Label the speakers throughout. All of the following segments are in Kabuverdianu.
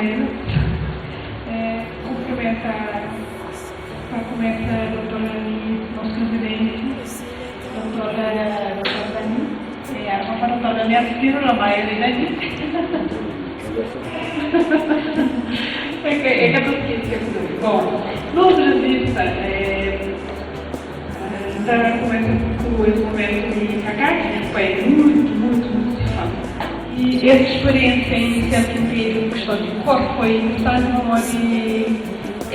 Speaker 1: Helena. Kunprimenta pa kumesa Dotor Dani, nos prizidenti, Dotor Dotor Dani, Era pa Dotor Dani Aspiro la ma el é Dani. É ka ta skese kel kuza. Bon, nos revista ta kumesa ku es momentu di Kaká, ki nha pai é muitu, muitu, muitu si fã. I es speriénsia em Sentru Inpériu kiston di kor foi interesanti pamodi é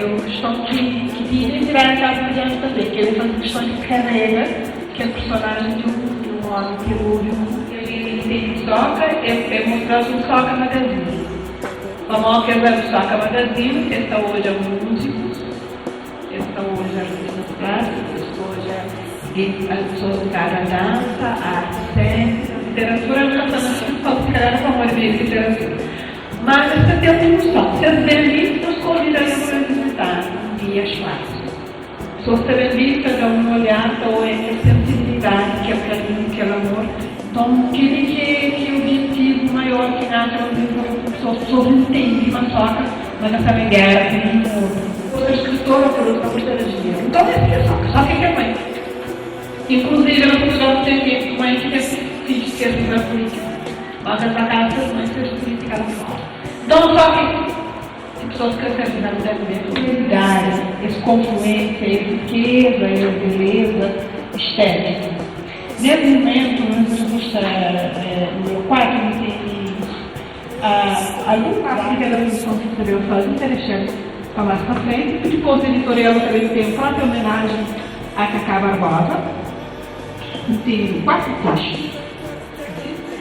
Speaker 1: un kiston ki ti identidadi kabuverdianu tanbê, kel é faze kiston di karega kel personajen di un ómi pirúriku. Kel ki ten di soka é mostra-s un soka magazine. Pamodi ki es da-l soka magazine? Es ta odja múzikus. Es ta odja artistas plásticos, es ta odja pesoas ligadu a dansa, a arte sénika, literatura. N ka sta na skripson, si kalhar N pamodi mi é literatura. Mas es ta ten un noson. Si es ben li, nos konvida-s pa ben vizita-nu un dia spasu. Pesoas ta ben li, ta da un olhar, ta oia kel sensibilidadi, kel karinhu, kel amor. Nton, kel-li ki é ki é objetivu maior ki N atxa ma nu debe faze ku pesoas, pesoas intende ma soka ma ka sta na géra ku ninhun otu. Otu skritor ô produtor gosta da dinheru. Nton es ki é soka. Soka é kel mãe. Inkluzivi na Purtugal ten ke mãe ki ten fidjus ki es na pulítika. Mas es ba kaza ses mãe ses pulítika la fora. Nton soka é si pesoas kre ser na vida mesmu realidadi, es konfluênsia, es rikeza, es beleza estétika. Nes mumentu, nos revista númeru 4 nu tene Algun parti di kada produson ki ta ben faze ta dexa-l pa más pa frenti i dipôs editorial ta ben ten própi omenajen a Kaká Barbosa. Nu tene 4 testu,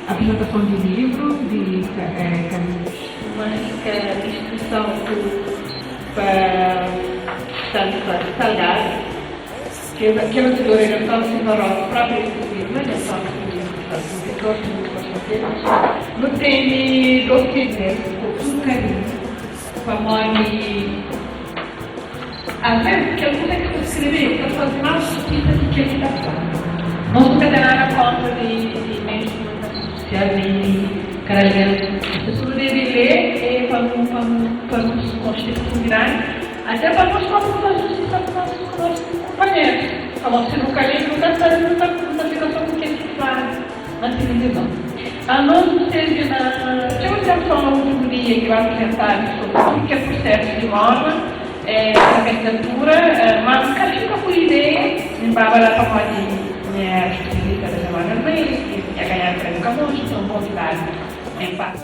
Speaker 1: aprizentason di livru di Carlinhos. Uma inskrison ku pa Salgado, kel anterior era António Silva Rosa, própi Silva, di António Silva Nu tene dos CD ku tudu karinhu, pamodi asves kel kuza ki sta skrebedu ta faze más justisa ki kel ki ta fladu. Nos nu ka ten nada kontra di meius di komunikason sosial nen di kada algen. Pesoas nu debe lé é pa nu pa nu pa nos konxe profundidadi, até pa nos propi faze justisa ku nos ku nos kunpanherus. Pamodi si nu ka lé nu ka sabe nu ta nu ta fika so ku kel ki fladu. Na tilivizon. Anos nu stevi na txeu intenson na ultimu dia ki ba aprizentadu sobri tudu kel prusesu di moda pa kandidatura, ma N ka fika ku ideia di N baba la pamodi mi era spesialista da Joana Almeida ki tinha ganhadu Prémiu Camões, nton N konvidadu N ba.